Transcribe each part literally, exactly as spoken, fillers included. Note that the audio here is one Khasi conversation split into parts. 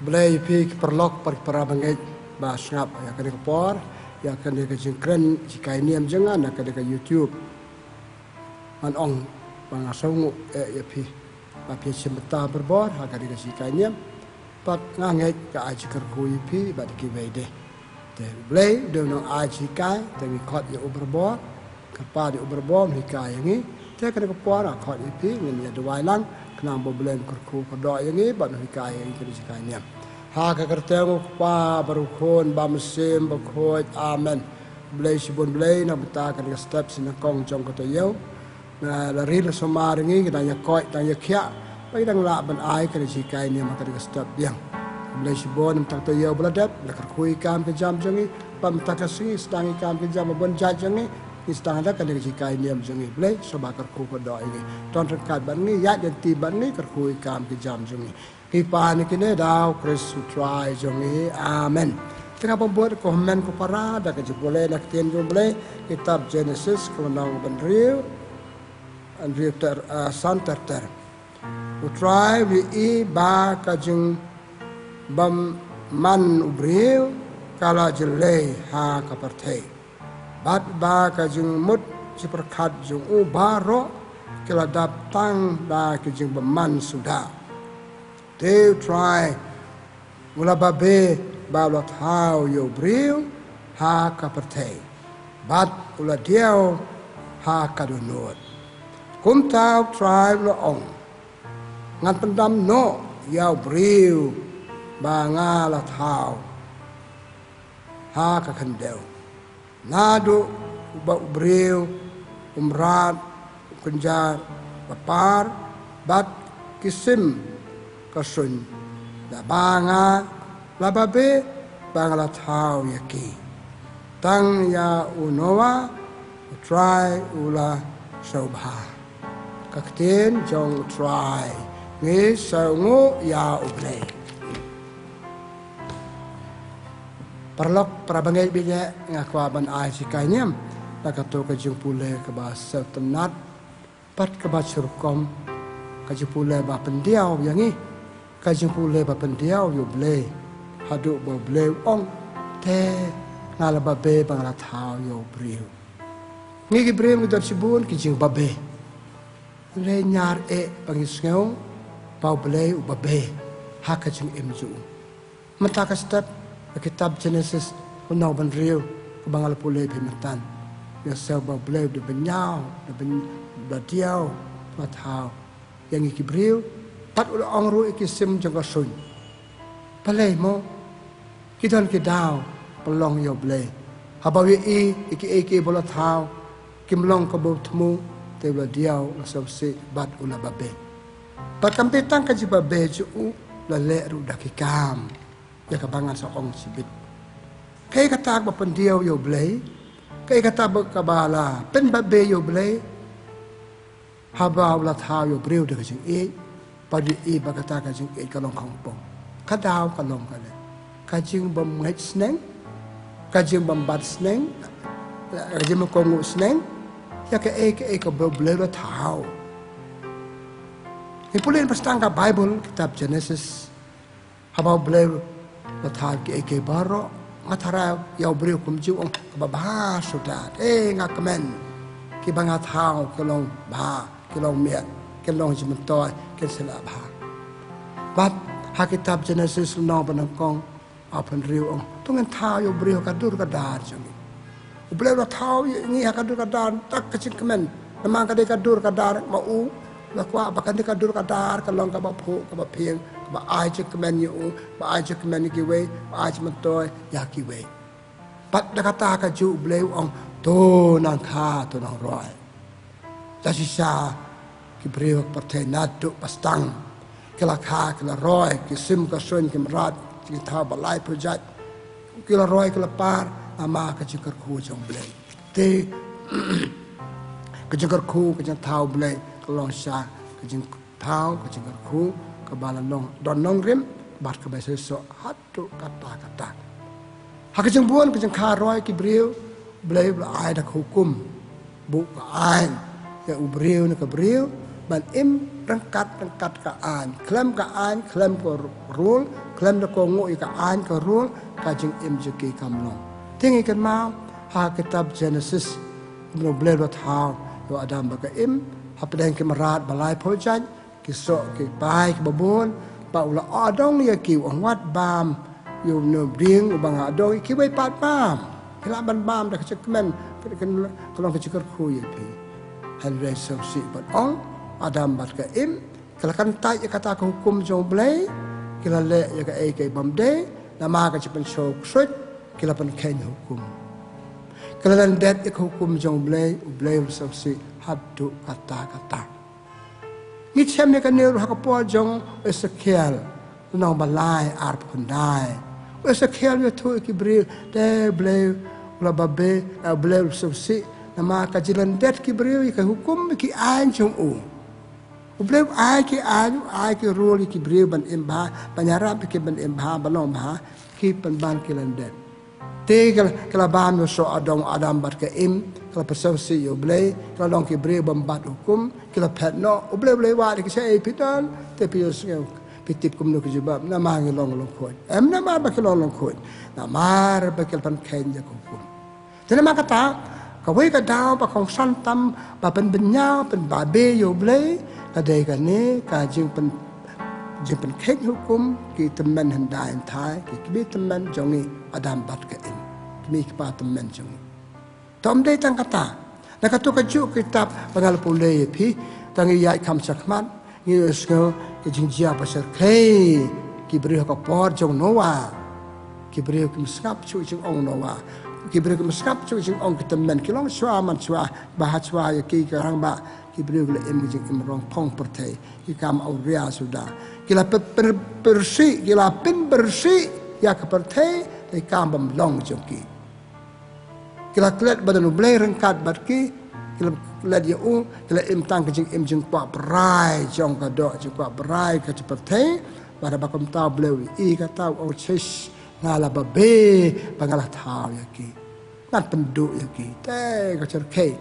Blei ïa phi ki paralok, para, para bangeit ba sngap ïa kane ka por, ïa kane ka jingkren jinghikai niam jong nga na kane ka YouTube. Ngan ong ba nga sngewnguh eh ïa phi ba phi shim bynta barabor ha kane ka jinghikai niam. Bad nga ngeit ka ai jingkyrkhu ïa phi bad ïa kiwei de. Te Blei u dei u nongai jinghikai, te ngi khot ïa u barabor, kyrpad ïa u barabor un hikai ïa ngi. Te kane ka por nga khot ïa phi, ngin ïa duwai lang, khnang ba U Blei un kyrkhu kyrdoh ïa ngi bad un hikai ïa ngi kane ka jinghikai niam. Ha ka kyrteng U Kpa bad U Khun bad U Mynsiem Bakhuid. Amen. Blei shibun Blei na ka bynta kane ka step sha nyngkong jong ka taïew. Na la ri la sumar ngi, ngi dang ïa koit, dang ïa khiah ba ngi dang lah ban ai kane ka jinghikai niam ha kane ka step biang. Blei shibun, mynta ka taïew ba la dep, la kyrkhu ïa ki kam ki jam jong ngi. Bad mynta ka sngi sdang ïa ki kam ki jam ba bun jait jong ngi, ngi sdang da kane ka jinghikai niam jong ngi. Blei sngewbha kyrkhu kyrdoh ïa ngi. Don ryngkat bad ngi, ïaid lynti bad ngi, kyrkhu ïa ki kam ki jam jong ngi. Ngi pan ïa kine da U Khrist U Trai jong ngi. Amen. Te nga pynbud ko hynmen ko para da ka jingpule na ka ktien jong U Blei, kitab Jenesis ka lynnong ba hynriew, hynriew ter, ah, san ter ter. U Trai u ïohi ba ka jingbymman u briew ka la jyllei ha ka pyrthei, bad ba ka jingmut jingpyrkhat jong u baroh ki la dap tang da ki jingbymman suda. Te U Trai u la babe ba u la thaw ïa u briew ha ka pyrthei, bad u la diaw ha ka dohnud. Kumta U Trai u la ong, ngan pyndam noh ïa u briew ba nga la thaw ha ka khyndew. Naduh ba u briew, u mrad, u kynja, ba par bad ki sim ka suiñ, da ba nga la babe ba nga la thaw ïa ki. Tang ïa u Noah U Trai u la sngewbha. Ka ktien jong U Trai. Ngi sngewnguh ïa U Blei. Paralok, para bangeit bad ïa nga kwah ban ai jinghikai niam na kato ka jingpule kaba sngewtynnat bad kaba shu rukom, ka jingpule ba pyndiaw ïa ngi, ka jingpule ba pyndiaw ïa U Blei. Haduh ba U Blei u ong, te nga la babe ba nga la thaw ïa u briew. Ngi ki briew ngi don shibun ki jingbabe. Hynrei ñiar eh ba ngi sngew ba U Blei u babe ha ka jingim jong u. Mynta ka step, ka kitab Jenesis, lynnong ba hynriew, kaba nga la pule phi mynta. Ngi sngew ba U Blei u da bynñiaw, da byn, da diaw, da thaw ïa ngi ki briew, bad u la ong ruh ïa ki sim jong ka suiñ. Balei mo? Ki don ki daw pynlong ïa U Blei. Haba u ïohi ïa kiei kiei ba u la thaw kim long kaba thmu, te u la diaw, u la sngewsih bad u la babe. Bad kam dei tang ka jingbabe jong u, u la leh ruh da ki kam, ïa kaba ngan sa ong shibit. Kaei kata kaba pyndiaw ïa U Blei? Kaei kata ba, kaba la pynbabe ïa U Blei? Haba u la thaw ïa u briew da ka jingïeit, bad u ïohi ba kata ka jingïeit ka long khongpong, ka daw ka long kane: ka jingbym ngeit sneng, ka jingbym bat sneng, ka jingbym kohnguh sneng ïa kaei kaei kaba U Blei u la thaw. Ngi pule ba sdang ka Baibl, kitab Jenesis. Haba U Blei u la thaw kiei kiei baroh, nga tharai ïa u briew kumjuh, ong, kaba bha suda. Eh, nga kmen, kiba nga thaw ki long bha, ki long miat, ki long jingmyntoi, kin sa la bha. Bad ha kitab Jenesis lynnong ba nyngkong, ba hynriew, ong, to ngin thaw ïa u briew ha ka dur ka dar jong ngi. U Blei u la thaw ïa ngi ha ka dur ka dar, da ka jingkmen. Namar ka dei ka dur ka dar ma u, u la kwah ba kane ka dur ka dar ka long kaba phuh, kaba phieng, kaba ai jingkmen ïa u, ba ai jingkmen ïa kiwei, ba ai jingmyntoi ïa kiwei. Bad da kata ka juh U Blei u ong, to nang kha, to nang roi. La shisha ki briew ha ka pyrthei naduh ba sdang ki la kha, ki la roi, ki sim ka suiñ, ki mrad, ki thaw ba laiphew jait. Ki la roi, ki la par namar ka jingkyrkhu jong U Blei. Te ka jingkyrkhu, ka jingthaw U Blei ka long shisha ka jingthaw, ka jingkyrkhu kaba la long don nongrim bad kaba shisha haduh katta katta. Ha ka jingbun ka jingkha roi ki briew, U Blei u la ai da ka hukum, ba u ka ai ïa u briew na ka briew Ban im ryngkat ryngkat ka aiñ, khlem ka aiñ, khlem ka rule, khlem da kohnguh ïa ka aiñ ka rule, ka jingim jong ki kam long. Te ngi kynmaw ha kitab Genesis, kumno U Blei u la thaw ïa u Adam bad ka Im hapdeng ki mrad ba laiphew jait, ki soh ki pai kiba bun, ba u la adong ïa ki, u ong wat bam ïa une u dieng uba nga adong ïa kiwei pat bam. Phi lah ban bam da ka jingkmen, ka long ka jingkyrkhu ïa phi. Hynrei sngewsih ban ong, Adam bad ka Im ki la kyntait ïa kata ka hukum jong U Blei, ki la leh ïa kaei kaei bym dei, namar ka jingpynshoh ksuid ki la pynkheiñ hukum. Ki la lyndet ïa ka hukum jong U Blei, U Blei u la sngewsih haduh katta katta. Ngi shem ïa kane ruh ha ka por jong u Esekiel, lynnong ba lai arphew khyndai. U Esekiel u ïathuh ïa ki briew, te U Blei u la babe, eh, U Blei u la sngewsih namar ka jinglyndet ki briew ïa ka hukum, ïa ki aiñ jong u. U Blei u ai ki aiñ, u ai ki rule ïa ki briew ban im bha, ban ïarap ïa ki ban im bha, ban long bha, ki pynban ki lyndet. Te ki la, ki la bam ïa u soh adong Adam bad ka Im, ki la pynsngewsih ïa U Blei, ki la long ki briew bym bat hukum, ki la phet noh, U Blei, U Blei u wad ïa ki, shaei phi don, te phi ïohsngew, phi tip kumno ki jubab, namar ngi long lyngkhuid. Em namar ba ki long lyngkhuid, namar ba ki la pynkheiñ ïa ka hukum. Te namar kata, kawei ka daw ba kongsan tam ba pynbynñiaw, pynbabe ïa U Blei, ka dei kane ka jingpyn, jingpynkheiñ hukum ki tymmen hyndai hynthai, ki kmie tymmen jong ngi Adam bad ka Im. Kmie ki kpa tymmen jong ngi. Te ym dei tang kata. Na kato kajuh ka kitab ba nga la pule ïa phi, tang ïa ïaid kham shakhmat, ngi ïohsngew ka jingjia ba shyrkhei ki briew ha ka por jong Noah. Ki briew kim sngap shuh jingong Noah. Ki briew kim sngap shuh jingong ki tymmen, ki long shuwa man shuwa, ba ha shuwa ïa ki, ki rangbah, ki briew ki la im ka jingim rong phong pyrthei, ki kam awria suda. Ki la pyn, pyn, pynbyrsi, ki la pynbyrsi ïa ka pyrthei da ki kam bym long jong ki. Ki la klet ba don U Blei ryngkat bad ki, ki la klet ïa u, ki la im tang ka jingim jingkwah brai jong ka doh, jingkwah brai ka pyrthei, bad haba kumta U Blei u ïohi kata, u ong, shish, nga la babe ba nga la thaw ïa ki. Ngan pynduh ïa ki. Te ka shyrkhei.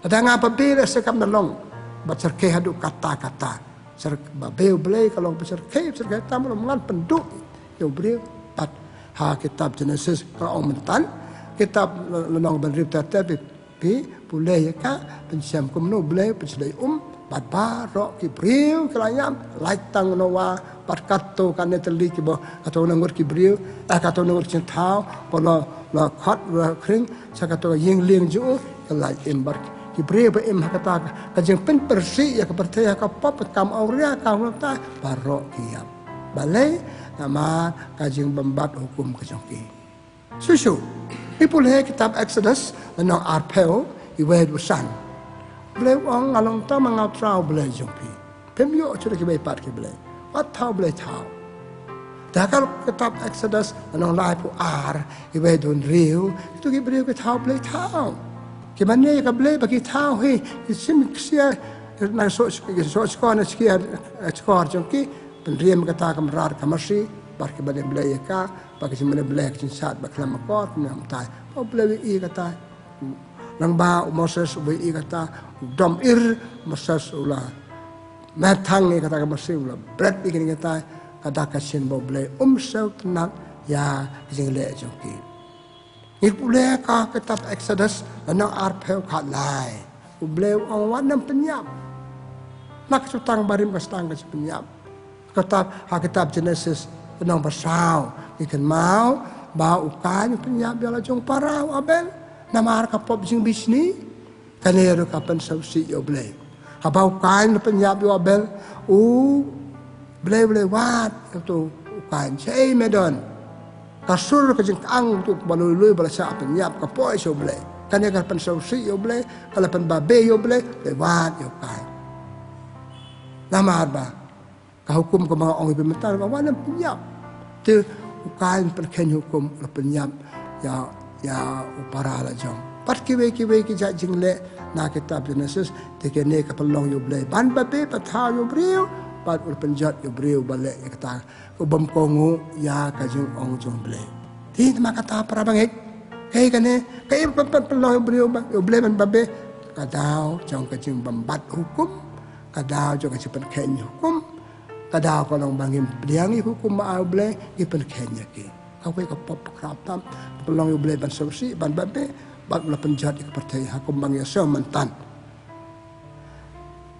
Lada nga babe lehse kam da long, bad shyrkhei haduh katta katta. Shyrkhei, babe U Blei ka long ba shyrkhei, shyrkhei tam, long ngan pynduh ïa u briew. Bad ha kitab Genesis ka ong mynta, kitab Lynnong Bynriew ter ter, phi, phi pule ïa ka, pynshem kumno U Blei u pynshlei um bad baroh ki briew ki la ïap, lait tang Noah bad katto katne tylli kiba, katto katne ngut ki briew, eh, katto katne ngut ki jingthaw, ba la, la khot, la khring sha katto ka ïing lieng jong u, ki la im bad ki briew ba im ha kata ka jingpynbyrsi ïa ka pyrthei ha ka pop, ka kam awria, ka kam nangta, baroh ki ïap. Balei? Namar ka jingbymbat hukum ka jong ki. Shuh shuh, ngi pule kitab Exodus, lynnong arphew, iwei haduh san. U Blei u ong, nga long tang ma nga U Trai U Blei jong phi. Phim ïoh shuh da kiwei pat ki blei. Wat thaw blei thaw. Te ha ka kitab Exodus, lynnong laiphew ar, iwei haduh hynriew, kito ki briew ki thaw blei thaw. Ki mane ïa ka blei ba ki thaw hi, ki shim ksiar na soh, soh shkor na skiar, shkor jong ki, pynriem kata ka mrad ka masi, bad ki mane blei ïa ka, ba ka jingmane blei ka jingshad ba khlem akor, kumne kumtai. Ba U Blei u ïohi kata. Lyngba u Moses u ïohi kata, u dom ir, Moses u la methang ïa kata ka masi, u la bret ïa kine kita, ka dak ka shin ba U Blei um sngewtynnat ïa ka jingleh jong ki. Ngi pule ha ka kitab Exodus, lynnong arphew khatlai. U Blei u ong wat nym pynïap. Na ka jutang barim ka sdang ka jingpynïap. Kitab, ha kitab Genesis, lynnong ba saw, ngi kynmaw ba u Kain u pynïap ïa la jong u para u Abel. Namar ka pop jingbishni, kane ruh ka pynsngewsih ïa U Blei. Haba u Kain u pynïap ïa u Abel, U Blei u la wad ïa uto u Kain, shaei me don? Ka sur ka jingkang uto uba lui lui ba la shah pynïap ka poi sha U Blei. Kane ka pynsngewsih ïa U Blei, ka la pynbabe ïa U Blei, U Blei u wad ïa u Kain. Namar ba ka hukum kaba nga ong ïa phi mynta, ba wat nym pynïap. Te u Kain u pynkheiñ hukum, u la pynïap ïa, ïa u para la jong. Bad kiwei kiwei ki jait jingleh na kitab Genesis, te kane ka pynlong ïa U Blei ban babe, ban thaw ïa u briew, bad u la pynjot ïa u briew ba leh ïa kata, u bym kohnguh ïa ka jingong jong U Blei. Te namar kata para bangeit, kaei kane, kaei ba pyn, pynlong ïa u briew ba, ïa U Blei ban babe? Ka daw jong ka jingbymbat hukum, Ka daw jong ka jingpynkheiñ hukum, ka daw ka long ba ngim pdiang ïa ka hukum ba ai U Blei, ngi pynkheiñ ïa ki. Kawei ka pop khraw tam, pynlong ïa U Blei ban sngewsih, ban bameh, bad U la pynjot ïa ka pyrthei ha kumba ngi ïohsngew mynta.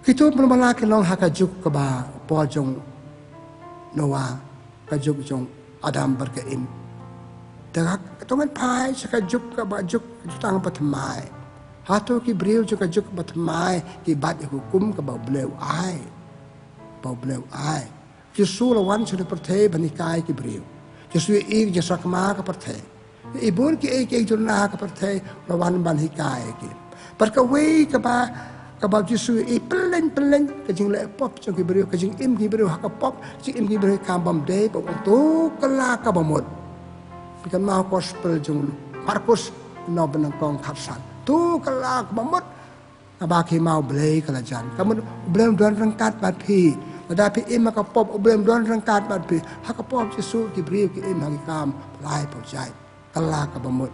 Kito pynbala ki long ha ka juk kaba por jong Noah, ka juk jong Adam bad ka Im. Te ka, to ngin phai sha ka juk kaba juk jutang ba thymmai. Hato ki briew jong ka juk ba thymmai ki bat ïa ka hukum kaba U Blei u ai. Ba U Blei u ai. Jisu la wan sha ka pyrthei ban hikai ki briew. Jisu ïa i ka jingsakma ka pyrthei. Ïa i bun kiei kiei jong ka pyrthei, la wan ban hikai ki. Bad kawei kaba, kaba Jisu ïa i pynlong pynlong ka jingleh pop jong ki briew, ka jingim ki briew ha ka pop, ka jingim ki briew ha ka kam bymdei, ba u ong to kylla kaba mut. Phi kynmaw gospel jong Markus, lynnong ba nyngkong khatsan. To kylla kaba mut. Kaba ki ma U Blei ka la jan. Ka mut U Blei um don ryngkat bad phi. Lada phi im ha ka pop, U Blei um don ryngkat bad phi. Ha ka pop Jisu ki briew ki im ha ki kam pynlait pynjot. Kylla kaba mut.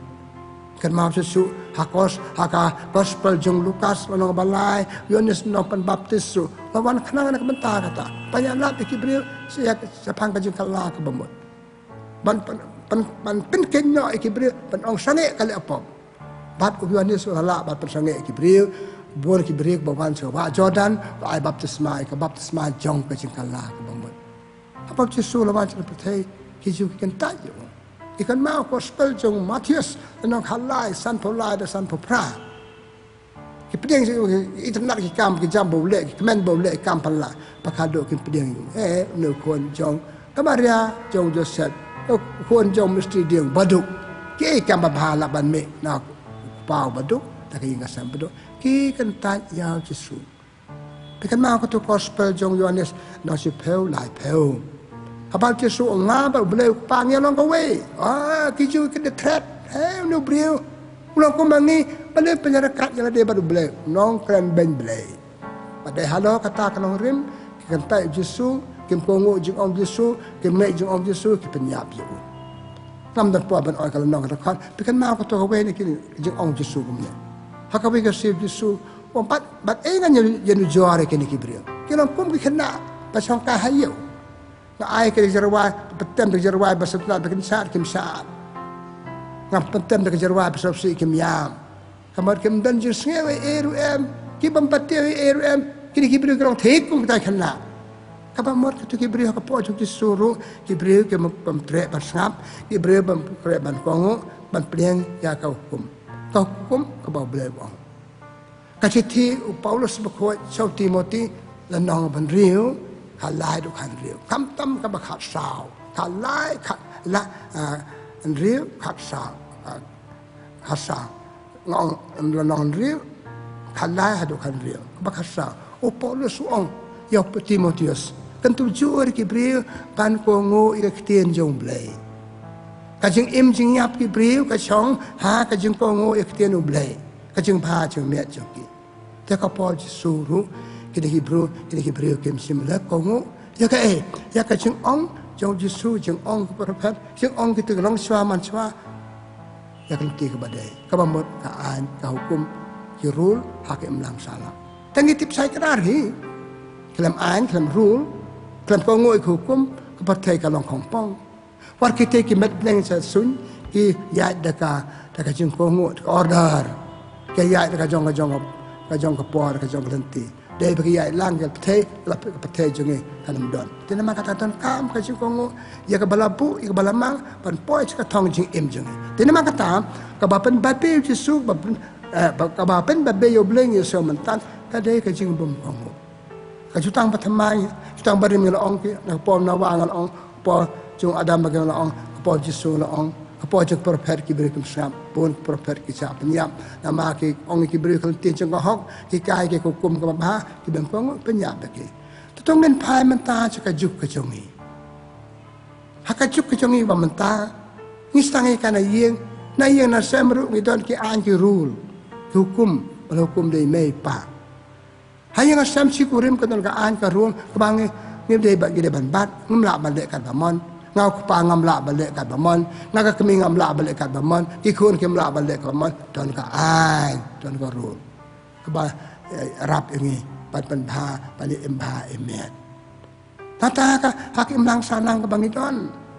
Kynmaw Jisu ha kos, ha ka gospel jong Lukas lynnong ba lai, Ïoannis lynnong pynbaptis ruh. La wan khnang na ka bynta kata. Ban ïalap ïa ki briew sha, shaphang ka jingkylla kaba mut. Ban, ban, ban, ban pynkynnoh ïa ki briew, ban ong sangeh ka leh pop. Bad u Ïoannis u la lah ban pynsangeh ïa ki briew, bun ki briew ba wan sha wah Jordan, ba ai baptisma, ïa ka baptisma jong ka jingkylla kaba mut. Haba Jisu la wan sha pyrthei, ki Jiw ki kyntait ïa u. Phi kynmaw gospel jong Mathaios, lynnong khatlai, sanphew lai, da sanphew phra. Ki pdiang ïa u, ki itynnad ki kam, ki jam ba u leh, ki kmen ba u leh, ki kam pynlah. Ba khadduh ki pdiang ïa u. Eh, une u khun jong ka Maria, jong u Joseph, u khun jong u mistri dieng baduk. Kiei ki kam babha lah ban mih na u kpa u baduk, da ka ïing ka sem baduk. Ki kyntait ïa u Jisu. Phi kynmaw kato gospel jong u Ïoannis, lynnong shiphew, laiphew. Haba u Jisu u ong nga bad U Blei u Kpa ngi long kawei. Ah, ki Jiw ki da thret. Hei, une u briew. U long kumba ngi, balei pynïaryngkat ïa lade bad U Blei. U nongkren beiñ Blei. Bad dei halor kata ka nongrim, ki kyntait ïa u Jisu, kim kohnguh jingong u Jisu, kim ngeit jingong u Jisu, ki pynïap ïa u. Ngam don por ban ong ïa ka lynnong ka dkhot, phi kynmaw kato kawei na ki jingong u Jisu kumne. Ha kawei ka sngi u Jisu u ong, bad, bad ei ngan ïanujor ïa kine ki briew. Ki long kum ki khynnah ba shongkai ha ïew. Nga ai ki da ka jingrwai, pyntem da ka jingrwai ba sngewtynnat, ba kin shad kim shad. Nga pyntem da ka jingrwai ba sngewsih kim ïam. Ka mut kim don jingsngew ei ei ruh em, ki bym pat tip ei ei ruh em, kine ki briew ki long thik kum kita ki khynnah. Kaba mut kito ki briew ha ka pop jong u Jisu ruh, ki briew ki bym, bym treh ban sngap, ki briew bym treh ban kohnguh, ban pdiang ïa ka hukum. Ka hukum kaba U Blei u ong. Ka shithi u Paulus bakhuid sha u Timothi, lynnong ba hynriew, khatlai haduh khathynriew. Khamtam kaba khatsaw, khatlai, khat, la, ah, hynriew, khatsaw, ah, khatsaw. Nga ong lynnong hynriew, khatlai haduh khathynriew. Kaba khatsaw. U Paulus u ong ïa u Timotheus, kyntu jur ïa ki briew ban kohnguh ïa ka ktien jong U Blei. Ka jingim jingïap ki briew ka shong ha ka jingkohnguh ïa ka ktien U Blei. Ka jingbha jingmiat jong ki. Te ka por Jisu ruh, kine ki briew, kine ki briew kim shym la kohnguh ïa kaei, ïa ka jingong jong u Jisu, jingong ki prophet, jingong kito ki longshuwa manshuwa. Ïa ka lynti kaba dei, kaba mut ka aiñ, ka hukum, ki rule ha ka imlang sahlang. Te ngi tip shai kdar hi. Khlem aiñ, khlem rule, khlem kohnguh ïa ka hukum, ka pyrthei ka long khongpong. Wat kitei ki met bneng sha suiñ, ki ïaid da ka, da ka jingkohnguh, da ka order. Ki ïaid da ka jong, ka jong, ka jong ka por, ka jong ka lynti. Dei ba ki ïaid lang ka pyrthei, la ka pyrthei jong ngi kan ym don. Te namar kata donkam ka jingkohnguh ïa kaba la buh, ïa kaba la mang, ban poi sha ka thong jingim jong ngi. Te namar kata, kaba pynbabe u Jisu, ba pyn, eh, ba, kaba pynbabe ïa U Blei ngi ïohsngew mynta, ka dei ka jingbym kohnguh. Ka jutang ba thymmai, jutang barim ngi la ong ki, na ka por Noah ngi la ong, ka por jong u Adam ba ngi la ong, ka por Jisu la ong, ka por jong ki prophet ki briew kim sngap, bun ki prophet ki shah pynïap. Namar ki ong ki briew ka lynti jong ka hok, ki kai ki hukum kaba bha, ki bym kohnguh pynïap ïa ki. Te to ngin phai mynta sha ka juk ka jong ngi. Ha ka juk ka jong ngi ba mynta, ngi sdang ïa ka na ïing, na ïing na sem ruh ngi don ki aiñ ki rule, ki hukum, ba la hukum da i mei i pa. Ha ïing ha sem shi kurim ka don ka aiñ ka rule, kaba ngi, ngi dei ba, ngi dei ban bat, ngam lah ban leh katba mon. Nga u kpa ngam lah ban leh katba mon. Nga ka kmie ngam lah ban leh katba mon. Ki khun kim lah ban leh katba mon. Don ka aiñ, don ka rule. Kaba, eh, ïarap ïa ngi. bad pynbha, bad im bha im miat. Nangta ha ka, ha ka imlang sahlang kaba ngi don,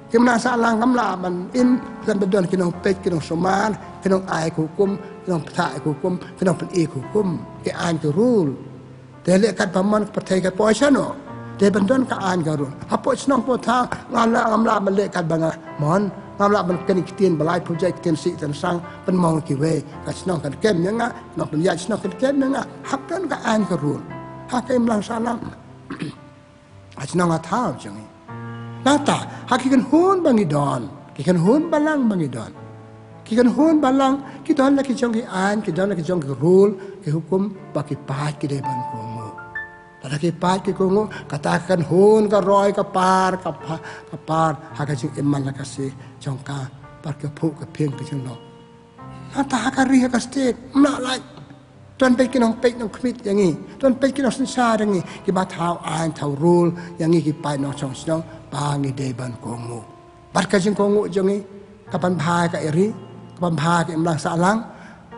ka imlang sahlang kam lah ban im khlem da don ki nongpeit, ki nongsumar, ki nongai ka hukum, ki nongpynthah ka hukum, ki nongpyni ka hukum, ki aiñ ki rule. Te leh katba mon ka pyrthei ka poi shano? Te ban don ka aiñ ka rule. Hapoh shnong poh thaw nga lah, ngam lah ban leh katba nga mon. Ngam lah ban kren ki ktien ba laiphew jait, ki ktien sih tang sang, pynmong kiwei. Ka shnong kan kem ïa nga, nongpynïaid shnong kan kem ïa nga. Hap don ka aiñ ka rule ha ka imlang sahlang, ha shnong ha thaw jong ngi. Nangta ha ki kynhun ba ngi don, ki kynhun balang ba ngi don, ki kynhun balang ki don la ki jong ki aiñ, ki don la ki jong ki rule, ki hukum ba ki paid ki dei ban kohnguh. Lada ki paid ki kohnguh, kata ka kynhun ka roi ka par, ka pa, ka par ha ka jingim man la ka sngi jong ka, bad ka phuh ka phieng ka jinglong. Nangta ha ka ri ha ka state, ym lah lait. Don beit ki nongpeit nongkhmih ïa ngi, don beit ki nongsynshar ïa ngi, kiba thaw aiñ thaw rule ïa ngi ki paid nongshong shnong ba ngi dei ban kohnguh. Bad ka jingkohnguh jong ngi ka pynbha ïa ka ri, ka pynbha ïa ka imlang sahlang,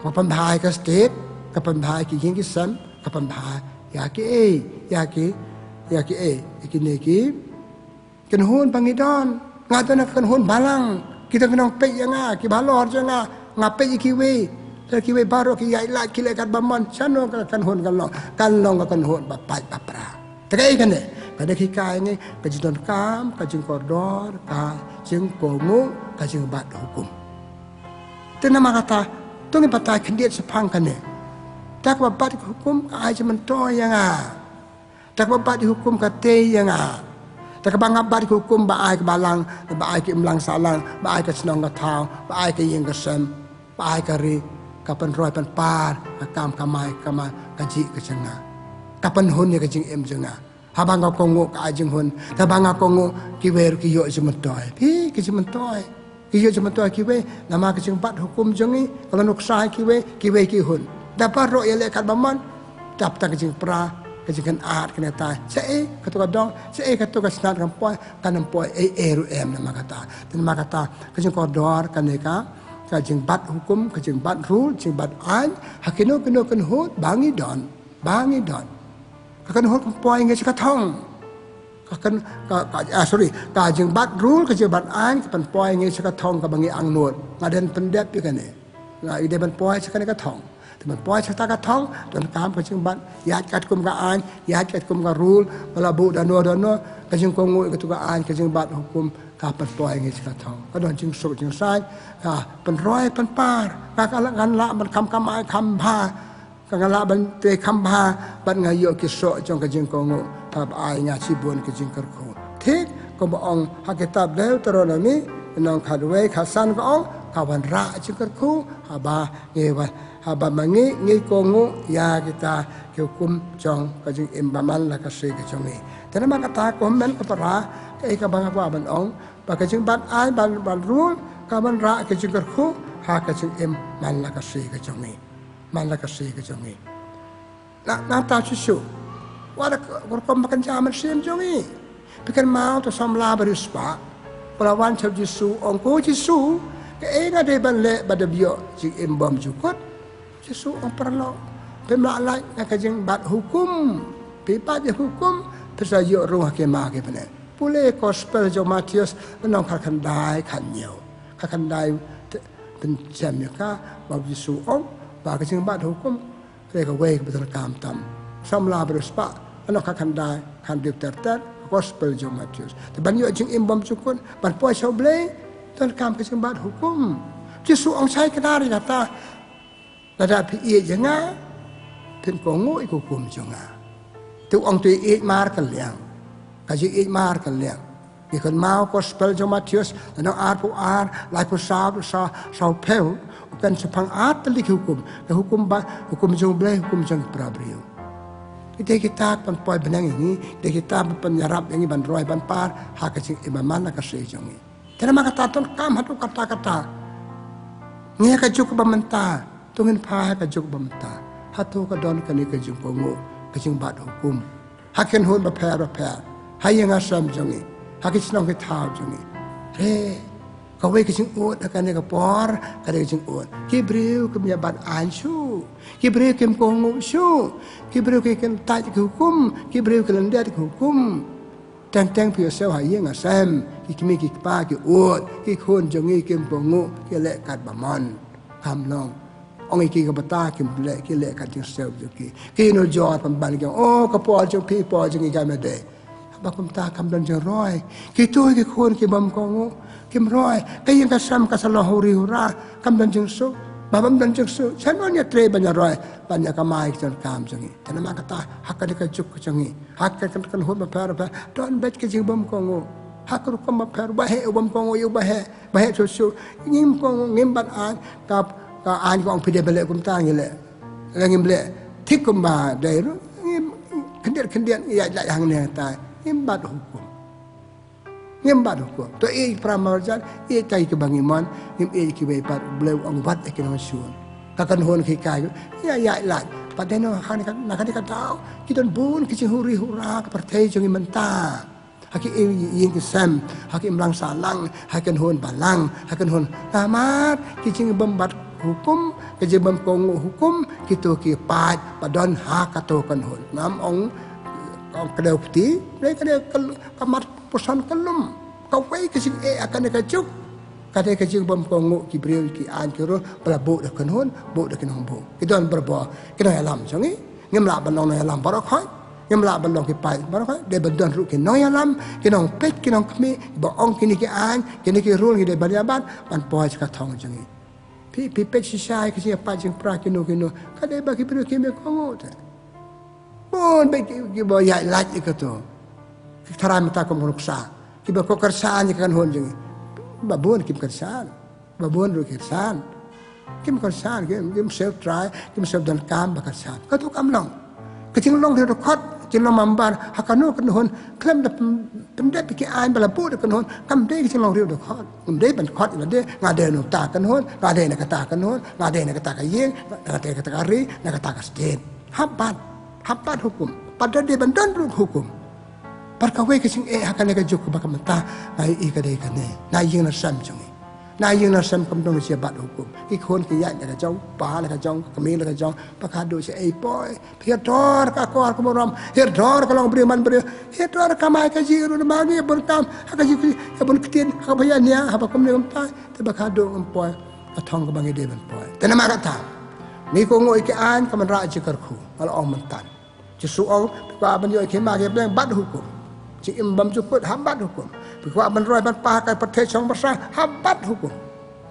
ka pynbha ïa ka state, ka pynbha ïa ki ïing ki sem, ka pynbha ïa kiei, ïa ki, ïa kiei, ïa kine ki kynhun ba ngi don. Nga don ha ka kynhun balang, ki don ki nongpeit ïa nga, kiba halor jong nga, nga peit ïa kiwei. Lada kiwei baroh ki ïaid lait, ki leh katba mon, shano ka kynhun kan long? Kan long ka kynhun ba pait ba pra. Te kaei kane? Ka dei ka hikai ïa ngi ka jingdonkam, ka jingkordor, ka jingkohnguh, ka jingbat hukum. Te namar kata, to ngin batai khyndiat shaphang kane. Da kaba bat ïa ka hukum ka ai jingmyntoi ïa nga. Da kaba bat ïa ka hukum ka tei ïa nga. Da kaba nga bat ïa ka hukum ba ai ka balang, ba ai ka imlang sahlang, ba ai ka shnong ka thaw, ba ai ka ïing ka sem, ba ai ka ri, ka pynroi pynpar ka kam kamai kamai, ka jingïeit ka jong nga, ka pynhun ïa ka jingim jong nga. Haba nga kohnguh ka ai jinghun, haba nga kohnguh kiwei ruh ki ïoh jingmyntoi. Phi, ki jingmyntoi. Ki ïoh jingmyntoi kiwei namar ka jingbat hukum jong ngi, ka la nuksa ïa kiwei, kiwei ki hun. Da baroh ïaleh katba mon, dap tang ka jingpra, ka jingkynad kane tai. Shaei kato ka dong, shaei kato ka snat kam poi, kan ym poi ei ei ruh em namar kata. Te namar kata ka jingkordor kane ka, ka jingbat hukum, ka jingbat rule, jingbat aiñ ha kino kino kynhun ba ngi don, ba ngi don. Ka kynhun kam poi ngi sha ka thong. Ka kyn, ka, ka, ah, sorry, ka jingbat rule, ka jingbat aiñ ka pynpoi ngi sha ka thong kaba ngi angnud. Nga dang pyndep ïa kane. Nga i dei ban poi sha kane ka thong. Te ban poi sha kata ka thong, donkam ka jingbat, ïaid katkum ka aiñ, ïaid katkum ka rule, ba la buh da no da no, ka jingkohnguh ïa kato ka aiñ, ka jingbat hukum, ka pynpoi ngi sha ka thong. Ka don jingsuk jingsaiñ, ka pynroi pynpar, ka, ka la, kan lah ban kham kamai kham bha. Ka nga lah ban trei kham bha, bad nga ïoh ki soh jong ka jingkohnguh, haba ai nga shibun ka jingkyrkhu. Thik kumba ong ha kitab Deuteronomi, lynnong khatwei khatsan ka ong, ka wanrah jingkyrkhu, haba ngi wan, haba ma ngi ngi kohnguh ïa kita ki hukum jong ka jingim ba man la ka sngi ka jong ngi. Te namar kata ko hynmen ko para, kaei kaba nga kwah ban ong, ba ka jingbat aiñ, ban, ban rule, ka wanrah ka jingkyrkhu ha ka jingim man la ka sngi ka jong ngi. Man la ka sngi ka jong ngi. Na, nangta shuh shuh, wat la ka rukom ba kynja mynsiem jong ngi. Phi kynmaw, to samla ba riewspah ba la wan sha u Jisu, ong, ko Jisu, kaei nga dei ban leh ba dep ïoh jingim bymjukut? Jisu ong, paralok, phim lah lait na ka jingbat hukum. Phi bat ïa ka hukum, phin sa ïoh rung ha ki hima ki bneng. Pule Gospel jong u Mathaios, lynnong khatkhyndai, khathynñiew. Khatkhyndai, te, pynshem ïa ka, ba u Jisu ong ba ka jingbat hukum ka dei kawei kaba donkam tam. Samla ba riewspah, lynnong khatkhyndai, khathynñiew ter ter, Gospel jong u Mathaios. Te ban ïoh jingim bymjukut, ban poi sha U Blei, donkam ka jingbat hukum. Jisu ong, shai kdar ïa kata. Lada phi ïeit ïa nga, phin kohnguh ïa ka hukum jong nga. Te u ong, to ïeit mar kylliang. Ka jingïeit mar kylliang. Ngi kynmaw Gospel jong u Mathaios, lynnong arphew ar, laiphew saw, saw, sawphew, u kren shaphang ar tylli ki hukum. Ka hukum ba, hukum jong U Blei, hukum jong ki para briew. Ki dei kita ban poi bneng ïa ngi, ki dei kita ban pynïarap ïa ngi ban roi ban par ha ka jingim ba man la ka sngi jong ngi. Te namar kata to ngin kam hato katta katta. Ngi ha ka juk ba mynta, to ngin phai ha ka juk ba mynta. Hato ka don kane ka jingkohnguh, ka jingbat hukum ha ki kynhun bapher bapher, ha ïing ha sem jong ngi, ha ki shnong ki thaw jong ngi? Re, kawei ka jingud ha kane ka por ka dei ka jingud, ki briew kim ïa bat aiñ shuh. Ki briew kim kohnguh shuh, ki briew ki kyntait ki hukum, ki briew ki lyndet ki hukum. Teng teng phi ïohsngew ha ïing ha sem, ki kmie ki kpa ki ud, ki khun jong ngi kim kohnguh, ki leh kat ba mon. Kam long. Ong ïa ki ka bynta kim leh, ki leh kat jingsngew jong ki. Ki nujor pynban ki ong, oh, ka por jong phi, por jong ngi kam ïadei. Ba kumta kam don jingroi. Kito ki khun ki bym kohnguh, kim roi. Ka ïing ka sem ka sa long huri hura, kam don jingsuk. Ba bym don jingsuk, shen wan ïatrei ban ïaroi, ban ïa kamai ki jong kam jong ngi. Te namar kata, ha kane ka juk ka jong ngi, ha ka kynhun bapher bapher, don beit ki jingbym kohnguh. Ha ka rukom bapher, ba heh u bym kohnguh ïa u ba heh, ba heh shuh shuh. Ngim kohnguh, ngim bat aiñ, ka, ka aiñ ka ong phi dei ban leh kumta ngi leh. Lada ngim leh thik kumba dei ruh, ngim khyndiat khyndiat, ngi ïaid lait hangne hangtai. Ngim bat hukum. Ngim bat hukum. To ïeit para marjan, ïeit ïa kiba ngi mon, ngim ïeit ïa kiwei pat, U Blei u ong wat ïa ki nongshun. Ka kynhun ki kai, ïa, ïaid lait. Pat dei na kane ka, na kane ka daw, ki don bun ki jinghuri hura ka pyrthei jong ngi mynta. Ha ki ïing ki sem, ha ki imlang sahlang, ha ki kynhun balang, ha ki kynhun. Namar ki jingbym bat hukum, ki jingbym kohnguh hukum, kito ki paid ba don ha kato ka kynhun. Ngam ong, ong ka dei u kti, dei ka dei ka, ka mat puson ka lum. Kawei ka jingeh ha kane ka juk. Ka dei ka jingbym kohnguh ki briew ki aiñ ki roi ba la buh da ka kynhun, buh da ki nongbuh. Ki don barabor ki nongïalam jong ngi. Ngim lah ban long nongïalam baroh khoit. Ngim lah ban long ki paid baroh khoit. Dei ban don ruh ki nongïalam, ki nongpeit, ki nongkhmih, ba ong kine ki aiñ, kine ki rule ngi dei ban ïa bat, ban poi sha ka thong jong ngi. Phi, phi peit shisha ïa ki jingïapait jingpra kino kino. Ka dei ba ki briew kim ïa kohnguh te. Bun beit ki, kiba ïaid lait ïa kato. Ki tharai mynta kum ka nuksa. Kiba koh kyrshan ïa ka kynhun jong ngi. Ba bun kim kyrshan. Ba bun ruh ki kyrshan. Kim kyrshan, kim, kim siew trai, kim siew donkam ba kyrshan. Kato kam long. Ka jinglong riew dkhot, jinglong member ha kano ka kynhun, khlem da pyn-, pyndep ïa ki aiñ ba la buh da ka kynhun, kam dei ka jinglong riew dkhot. Kam dei ban khot ïa lade, nga dei na kata ka kynhun, nga dei na kata ka kynhun, nga dei na kata ka ïing, nga dei na kata ka ri, na kata ka state. Hap bat, hap bat hukum. Pat da dei ban don ruh hukum. Bad kawei ka jingeh ha kane ka juk kaba ka mynta, nga ïohi ka dei kane. Na ïing na sem jong ngi. Na ïing na sem kam don shuh bat hukum. Ki khun ki ïaid la ka jong, pa la ka jong, ka kmie la ka jong, ba ka duh sha ei poi. Phi ïa dor ka akor ka burom, ïa dor ka long briew man briew. Ïa dor ka mai ka jingïaroh namar ngi bun kam, ha ka jingïabun ktien, ha kaba ïania, haba kumne kumtai. Te ba ka duh ngam poi ka thong kaba ngi dei ban poi. Te namar kata, ngi kohnguh ïa ki aiñ ka wanrah jingkyrkhu, nga la ong mynta. Jisu ong, phi kwah ban ïoh ïa ka hima ka blei, bat hukum. Jingim bymjukut, hap bat hukum. Phi kwah ban roi ban pah ha ka pyrthei shong basa, hap bat hukum.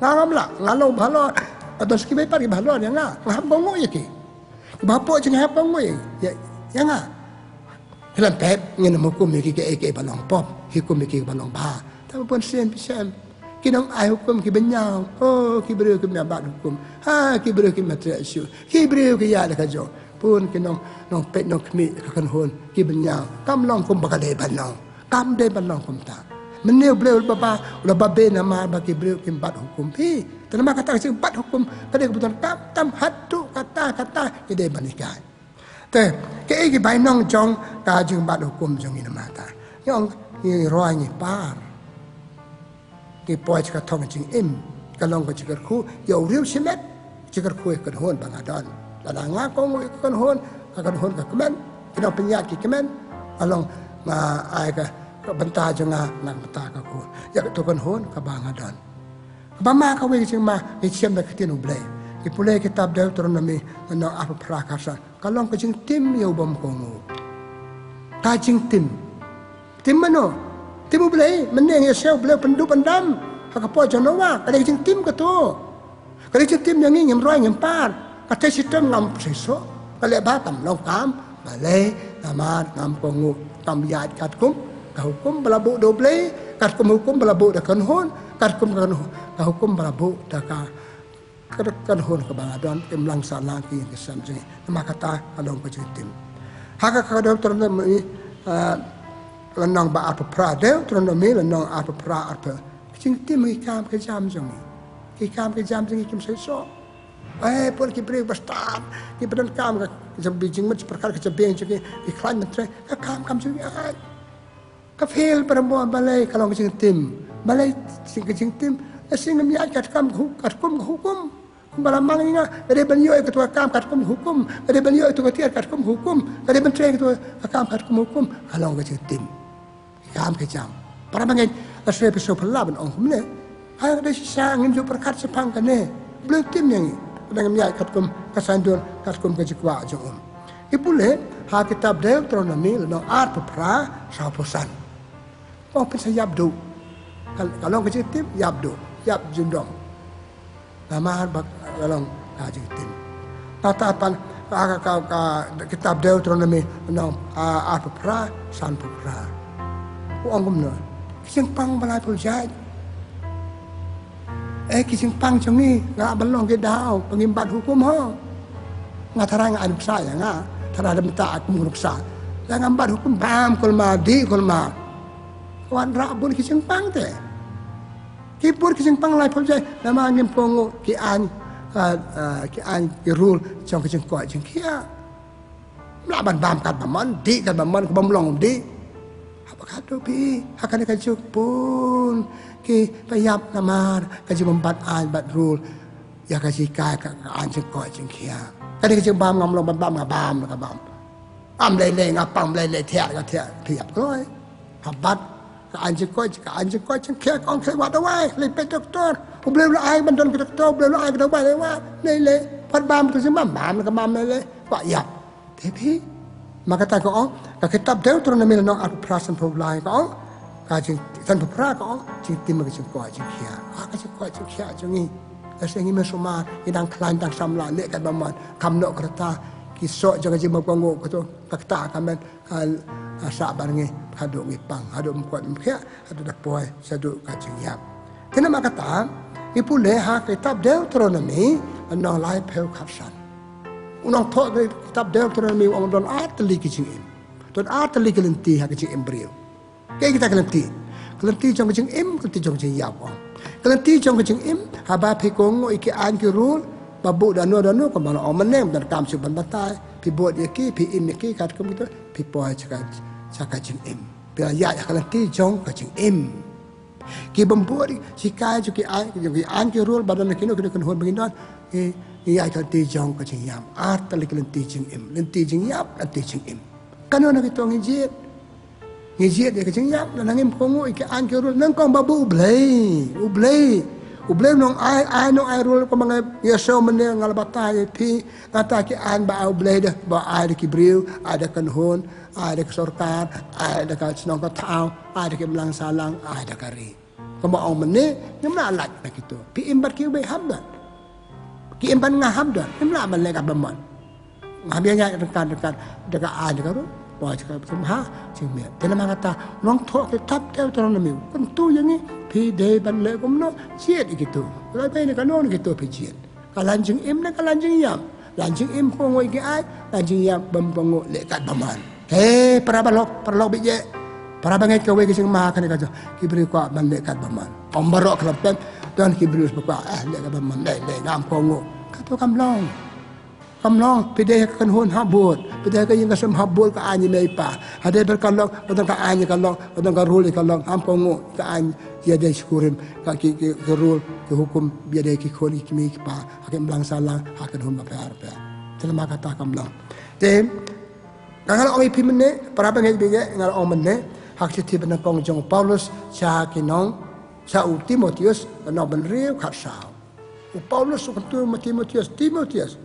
Nga ngam lah, nga long ba halor. Ka don sa kiwei pat kiba halor ïa nga, nga hap kohnguh ïa ki. Kiba hapoh jong nga hap kohnguh ïa, ïa, ïa nga. Ki la pep, ngin ym hukum ïa ki kaei kaei ba long pop, hukum ïa ki ba long bha. Te ba bun sien phi shem. Ki nongai hukum kiba ñiaw. Oh, ki briew kim ïa bat hukum. Ha, ki briew kim ïa treh shuh. Ki briew ki ïaid la ka jong. Bun ki nong, nongpeit nongkhmih ka kynhun kiba ñiaw. Kam long kumba ka dei ban long. Kam dei ban long kumta. Mynne U Blei u la ba, u la ba beh namar ba ki briew kim bat hukum phi. Te namar kata ka jingbat hukum ka dei kaba donkam tam haduh katta katta ki dei ban hikai. Te, kaei ki bainong jong ka jingbat hukum jong ngi namar kata. Ngi ong ngi roi ngi par. Ngi poi sha ka thong jingim. Ka long ka jingkyrkhu ïa u riew shimet. Jingkyrkhu ïa ka kynhun ba nga don. Lada nga kohnguh ïa ka kynhun, ka kynhun ka kmen. Ki nongpynïaid ki kmen. Ka long nga ai ka, ka bynta jong nga na ka bynta ka kynhun. Ïa kato ka kynhun kaba nga don. Kaba ma kawei ka jingma, ngi shem da ka ktien U Blei. Ngi pule kitab Deuteronomi, lynnong arphew phra, khatsan. Ka long ka jingtim ïa u bym kohnguh. Ka jingtim. Tim mano? Tim U Blei, mynne ngi ïa shem U Blei u pynduh pyndam ha ka por jong Noah, ka dei ka jingtim kato. Ka dei ka jingtim ïa ngi, ngim roi ngim par. Kata shitom ngam seisoh. Ka leh ba kam long kam balei, namar ngam kohnguh, kam ïaid katkum ka hukum ba la buh da U Blei, katkum hukum ba la buh da ka kynhun, katkum ka kynhun, ka hukum ba la buh da ka Ka dei ka kynhun kaba nga don, ka imlang sahlang, ka ïing ka sem jong ngi. Namar kata ka long ka jingtim. Ha ka, ka Deuteronomi, ah, lynnong ba arphew phra, Deuteronomi lynnong arphew phra, arphew. Ka jingtim ha ki kam ka jam jong ngi. Ki kam ka jam jong ngi kim seisoh. Eh, pun ki briew ba stad, ki ba donkam ka, ka jingmut jingpyrkhat ka jabieng jong ngi, ki khlaiñ myntrei, ka kam kam jong ngi ai. Ka fail para mo balei, ka long ka jingtim. Balei ka jingtim? Lashai ngam ïaid katkum ka hu-, katkum ka hukum. Kumba la mang ïa nga, ka dei ban ïoh ïa kato ka kam katkum hukum, ka dei ban ïoh ïa kato ka tiar katkum hukum, ka dei ban trei ïa kato ka kam katkum hukum, ka long ka jingtim. Kam ka jam. Para bangeit, la sngewthuh phi sngewphylla ban ong kumne. Ai, ka dei shisha ngim ju pyrkhat shaphang kane. Blei tim ïa ngi. Ka dang ngim ïaid katkum ka saiñdur, katkum ka jingkwah jong um. Ngi pule ha kitab Deuteronomi lynnong arphew phra, sawphew san. Ong phin sa ïap duh. Ka, ka long ka jingtim, ïap duh, ïap jingdom. Namar ba ka long ka jingtim. Nangta pat ka, ka, ka, ka kitab Deuteronomi lynnong, ah, arphew phra, sanphew phra. U ong kumno. Ki jingpang ba laiphew jait. Eh, ki jingpang jong ngi, nga ban long ki daw, ba ngim bat hukum ho. Nga tharai nga ai nuksa ïa nga, tharai da mynta kum nuksa. La ngam bat hukum bam kulmar, dih kulmar. Ka wanrah bun ki jingpang te. Ki bun ki jingpang laiphew jait, namar ngim kohnguh ki aiñ, ah, ah, ki aiñ ki rule jong ka jingkoit jingkhiah. Ym lah ban bam katba mon, dih katba mon, ka bym long dih. Haba khadduh phi, ha kane ka juk bun ki ba ïap namar ka jingbymbat aiñ bad rule ïa ka jinghikai ka, ka aiñ jingkoit jingkhiah. Kane ka jingbam ngam long ban bam, nga bam, nga bam. Am lei lei nga pang, lei lei thiah nga thiah, phi ïap kloi. Haba ka aiñ jingkoit, ka aiñ jingkoit jingkhiah ka ong khie wad dawai, leit peit doktor. U Blei u la ai ban don ki doktor, U Blei u la ai ka dawai lei wad, lei lei. Pat bam ka jingbam, bam ka bam lei lei. Kwah ïap. Te phi, ma kata ka ong, ka kitab Deuteronomi lynnong arphew phra sanphew lai ka ong, ka jing, sanphew phra ka ong, jingtim ka jingkoit jingkhiah. Ah, ka jingkoit jingkhiah jong ngi. Ka seng ngi meh sumar, ngi dang khlaiñ dang samla, leh katba mon, kam noh ka rta, ki soh jong ka jingmap kohnguh, kato, ka kata ka met, ka, ka sah bar ngi, haduh ngi pang, haduh ym koit ym khiah, haduh da poi, shaduh ka jingïap. Te namar kata, ngi pule ha kitab Deuteronomi, lynnong laiphew khatsan. U nongthoh kitab Deuteronomi u ong don ar tylli ki jingim. Don ar tylli ki lynti ha ki jingim briew. Kaei kita ki lynti? Ki lynti jong ka jingim, ki lynti jong ka jingïap ong. Ki lynti jong ka jingim, haba phi kohnguh ïa ki aiñ ki rule, ba buh da no da no, kumba la ong mynne, don kam shu ban batai, phi bud ïa ki, phi im ïa ki, katkum kito, phi poi sha ka, sha ka jingim. Phi la ïaid ha ka lynti jong ka jingim. Ki bym bud, ki kai jong ki aiñ, jong ki aiñ ki rule, ba don kino kino kynhun ba ngin don, ngi, ngi ïaid ha ka lynti jong ka jingïap. Ar tylli ki lynti jingim, lynti jingïap, lynti jingim. Kano na kito ngi jied? Ngi jied ïa ka jingïap, lada ngim kohnguh ïa ki aiñ ki rule, nyngkong ba buh U Blei, U Blei. U Blei u nongai, ai nongai rule kumba nga ïashem mynne nga la batai ïa phi, nangta ki aiñ ba ai U Blei da, ba ai da ki briew, ai da ka kynhun, ai da ka sorkar, ai da ka shnong ka thaw, ai da ki imlang sahlang, ai da ka ri. Kumba ong mynne, ngim lah lait na kito. Phi im bad kiwei hap don. Ki im bad nga hap don. Ngim lah ban leh katba mon. Nga hap ïaid ryngkat ryngkat da ka aiñ da ka rule. Poi sha ka sumha jingmiat. Te namar kata, u nongthoh kitab Deuteronomi u kyntu ïa ngi, phi dei ban leh kumno, jied ïa kito. Lada phi ne kano ne kito phi jied. Ka lait jingim ne ka lait jingïap. Lait jingim kohnguh ïa ki aiñ, lait jingïap bym kohnguh leh katba mon. He, para paralok, paralok baieit. Para bangeit, kawei ka jingma kane ka jong ki briew kwah ban leh katba mon. Ym baroh khlem pep, don ki briew ba kwah, eh, leh katba mon, leh, leh, ngam kohnguh. Kato kam long. Kam long, phi dei ha ka kynhun hap bud, phi dei ha ka ïing ka sem hap bud ka aiñ i mei i pa. Hadien ba ka long, ba don ka aiñ ka long, ba don ka rule ka long, ngam kohnguh ka aiñ, ïadei shi kurim, ka ki, ki, ki rule, ki hukum, ïadei ki khun, ki kmie, ki kpa, ha ki imlang sahlang, ha ki kynhun bapher bapher. Te namar kata kam long. Te, ka nga la ong ïa phi mynne, para bangeit baieit, nga la ong mynne, ha ka shithi ba nyngkong jong u Paulus, sha ki nong, sha u Timotheus, lynnong ba hynriew khatsaw. U Paulus u kyntu ïa u Timotheus, Timotheus.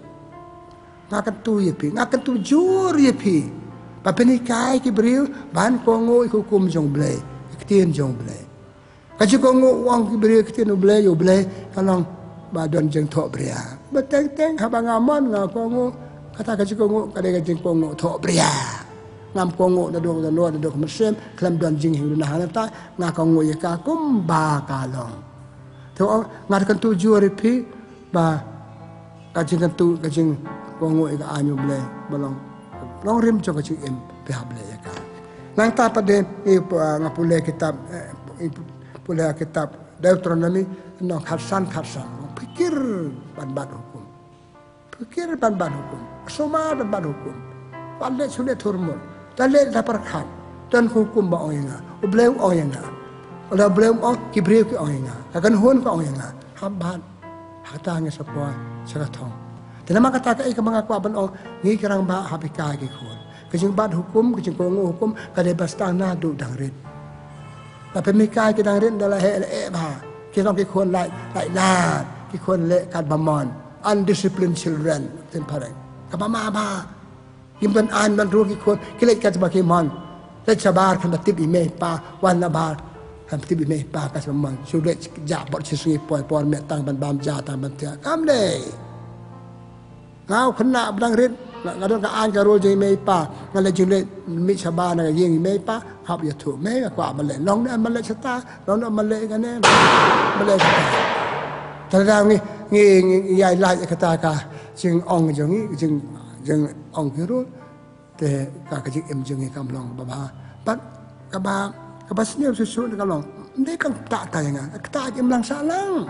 Nga kyntu ïa phi, nga kyntu jur ïa phi. Ba phin hikai ki briew, ban kohnguh ïa ka hukum jong U Blei, ïa ka ktien jong U Blei. Ka jingkohnguh u ong ki briew ïa ka ktien U Blei, ïa U Blei, ka long ba don jingthohbria. Ba teng teng, haba nga mon nga kohnguh, kata ka jingkohnguh, ka dei ka jingkohnguh thohbria. Ngam kohnguh naduh, naduh, naduh ka mynsiem, khlem don jinghikai na hangta, nga kohnguh ïa ka kumba ka long. Te nga kyntu jur ïa phi, ba ka jingkyntu, ka jingkohnguh ïa ka aiñ U Blei, ba long, long rim jong ka jingim, phi hap leh ïa ka. Nangta pat de, i, ah, nga pule kitab, eh, i, pule kitab Deuteronomi, lynnong khatsan khatsan. Pyrkhat ban bat hukum. Pyrkhat ban bat hukum. Sumar ban bat hukum. Wat leh shu leh thurmut. Da leh da pyrkhat. Don ka hukum ba ong ïa nga. U Blei u ong ïa nga. Lada U Blei um ong, ki briew ki ong ïa nga. Ka kynhun ka ong ïa nga. Hap bat. Hangta ngi sa poi sha ka thong. Te namar kata kaei kaba nga kwah ban ong, ngi ki rangbah hap hikai ki khun. Ka jingbat hukum, ka jingkohnguh hukum ka dei ban sdang naduh dang rit. Lada phim hikai ki dang rit, ynda la heh la eh bha, ki long ki khun lait lait lad, ki khun leh katba mon. Undisciplined children, tin phareng. Kaba ma bha. Ngim don aiñ ban rul ki khun, ki leit katba ki mon. Leit shabar khlem da tip i mei i pa, wan na bar khlem tip i mei i pa katba mon. Shu leit jah bor shi sngi, poi por miet tang ban bam ja, tang ban thiah. Kam dei. Nga u khynnah ba dang rit, nga, nga don ka aiñ ka rul jong i mei i pa, nga leit jingleit mih shabar na ka ïing i mei i pa, hap ïathuh, mei, nga kwah ban leit. Long ne em ban leit shata, long ne em ban leit kane, ban leit shata. Te lada ngi, ngi, ngi, ngi ïai lait ïa kata ka jingong jong ngi, jing, jingong ki rul. Te ka, ka jingim jong ngi kam long ba bha. Bad kaba, kaba sniew shuh shuh ka long, ym dei kam ktah ktah ïa nga, ktah ïa ki imlang sahlang.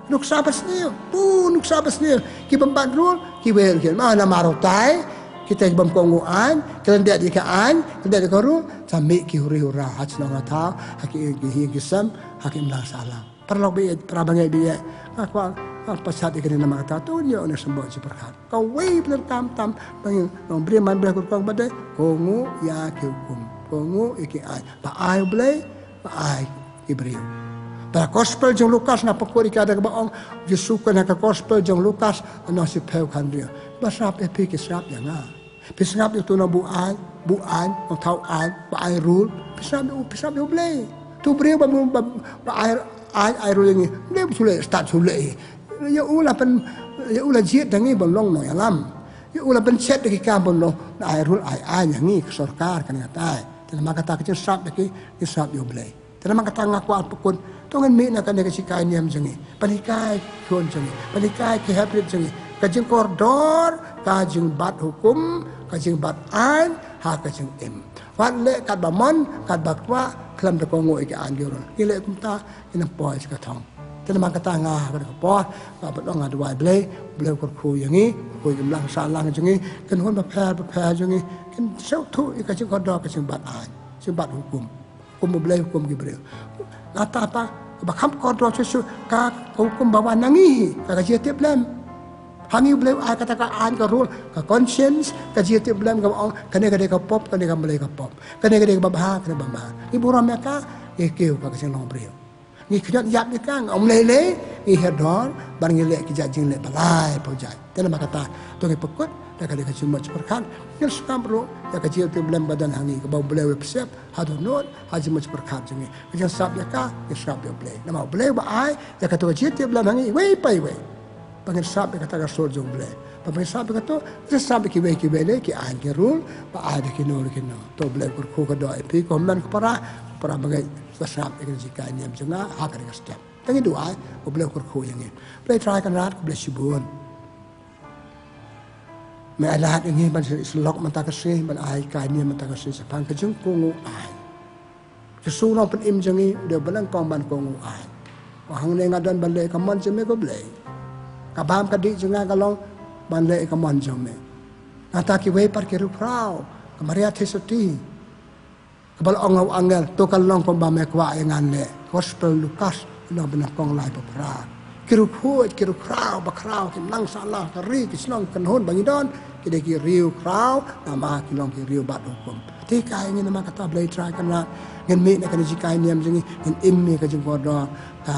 Nuksa ba sniew, pu, nuksa ba sniew. Ki bym bat rul, kiwei ruh kin, ma namar utai, kita ki bym kohnguh aiñ, ki lyndet ïa ka aiñ, ki lyndet ïa ka rul, sa mih ki huri hura ha shnong ha thaw, ha ki, ki ïing ki sem, ha ki imlang sahlang. Paralok ba ïeit, para bangeit ba ïeit, nga kwah, nga pachat ïa kane namar kata, to ngin ïoh ne symbol jingpyrkhat. Kawei pat tam tam, ba ngi long briew man briew, ka rukom ba dei, kohnguh ïa ki hukum, kohnguh ïa ki aiñ, ba ai U Blei, ba ai ki briew. Ba ka gospel jong Lukas nga pynkut ïa ka da kaba ong Jisu, kane ka gospel jong Lukas, lynnong shiphew khathynriew. Ba sngap ïa phi ki sngap ïa nga. Phi sngap ïa uto u nongbuh aiñ, buh aiñ, nongthaw aiñ, ba ai rul. Phi sngap ïa u, phi sngap ïa U Blei. Uto u briew ba, ba, ba ai aiñ, ai rul ïa ngi, U Blei ba shu leh stad shu leh. Ïa u la pyn, ïa u la jied da ngi ban long nongïalam. Ïa u la pynshet da ki kam ban long, na ai rul ai aiñ ïa ngi, ka sorkar kane katai. Te namar kata ka jingsngap ïa ki, ki sngap ïa U Blei. Te namar kata nga kwah pynkut, to ngin mih na kane ka jinghikai niam jong ngi, ban hikai ki khun jong ngi, ban hikai ki heprit jong ngi ka jingkordor, ka jingbat hukum, ka jingbat aiñ ha ka jingim. Wat leh katba mon, katba kwah, khlem da kohnguh ïa ki aiñ ki rul. Ngi leh kumta, ngin ym poi sha ka thong. Te namar kata nga ha kane ka por, nga ban ong, nga duwai Blei, Blei u kyrkhu ïa ngi, kyrkhu ïa ki imlang sahlang jong ngi, ki kynhun bapher bapher jong ngi, kin sngewthuh ïa ka jingkordor, ka jingbat aiñ, jingbat hukum. Hukum U Blei, hukum ki briew. Lada pat ba kham kordor shuh shuh, ka, ka hukum ba wan na ngi hi, ka, ka jingïatiplem. Ha ngi U Blei u ai kata ka aiñ, ka rul, ka conscience, ka jingïatiplem kaba ong, kane ka dei ka pop, kane kam dei ka pop. Kane ka dei kaba bha, kane kaba bha. Ngi burom ïa ka, ngi kiew ka, ka jinglong briew. Ngi khñiot ïap ïa ka, ngim lei lei, ngi hiar dor, bad ngi leh ki jait jingleh ba lai phew jait. Te namar kata, to ngin pynkut da ka dei ka jingmut jingpyrkhat, ngin sngap ruh ïa ka jingïatiplem ba don ha ngi, kaba U Blei u la pynshep ha dohnud, ha jingmut jingpyrkhat jong ngi. Ka jingsngap ïa ka, ngin sngap ïa U Blei. Namar U Blei uba ai ïa kato ka jingïatiplem ha ngi iwei pa iwei, ba ngin sngap ïa kata ka sur jong U Blei. Ba ngin sngap ïa kato, ngin sngap ïa kiwei kiwei lei ki aiñ ki rul, ba ai da kino da kino. To U Blei u kyrkhu ka doh ïa phi, ko hynmen ko para, ko para bangeit, ba sngap ïa ka jinghikai niam jong nga ha kane ka step. Te ngi duwai, U Blei u kyrkhu ïa ngi. Blei Trai Kynrad, khublei shibun. Me ai lad ïa ngi ban sa lok mynta ka sngi, ban ai hikai niam mynta ka sngi shaphang ka jingkohnguh aiñ. Jisu u nongpynim jong ngi, u dei uba nyngkong ban kohnguh aiñ. Ba hangne nga don ban leh ïa ka mon jong me, ko Blei. Ka bam ka dih jong nga ka long ban leh ïa ka mon jong me. Nangta kiwei pat ki riewkhraw, ka Maria Theisotti, kaba la ong ha u angel, to kan long kumba me kwah ïa ngan leh. Gospel Lukas, lynnong ba nyngkong, lai ba phra. Ki riewkhuid, ki riewkhraw ba khraw, ki imlang sahlang, ka ri, ki shnong, ki kynhun ba ngi don, ki dei ki riewkhraw, namar ki long ki riew bat hukum. Te hikai ngi namar kata, Blei Trai Kynrad, ngin mih na kane ka jinghikai niam jong ngi, ngin im ïa ka jingkordor, ka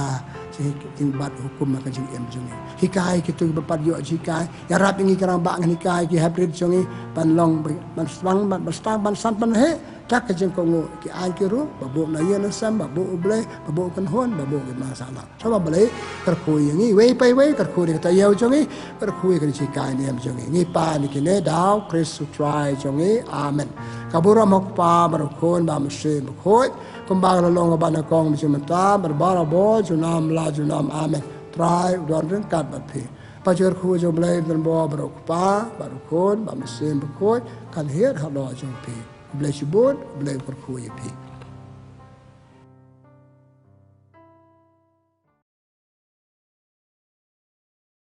jing, jingbat hukum ha ka jingim jong ngi. Hikai kito kiba pat ïoh jinghikai, ïarap ïa ngi ki rangbah, ngin hikai ki heprit jong ngi ban long, ban sdang, ban, ban sdang, ban san, ban heh da ka jingkohnguh ki aiñ ki rul, ba buh na ïing na sem, ba buh U Blei, ba buh kynhun, ba buh ki imlang sahlang. Sngewbha Blei kyrkhu ïa ngi iwei pa iwei, kyrkhu ïa ka taïew jong ngi, kyrkhu ïa ka jinghikai niam jong ngi. Ngi pan ïa kine da U Khrist U Trai jong ngi. Amen. Ka burom ha U Kpa bad U Khun bad U Mynsiem Bakhuid, kumba ka la long, ka ban, ka kong, ka jing mynta bad barabor, junom la junom. Amen. Trai u don ryngkat bad phi. Ka jingkyrkhu jong U Blei ba donbor bad U Kpa bad U Khun bad U Mynsiem Bakhuid kan hiar halor jong phi. Khublei shibun, Blei u kyrkhu ïa phi.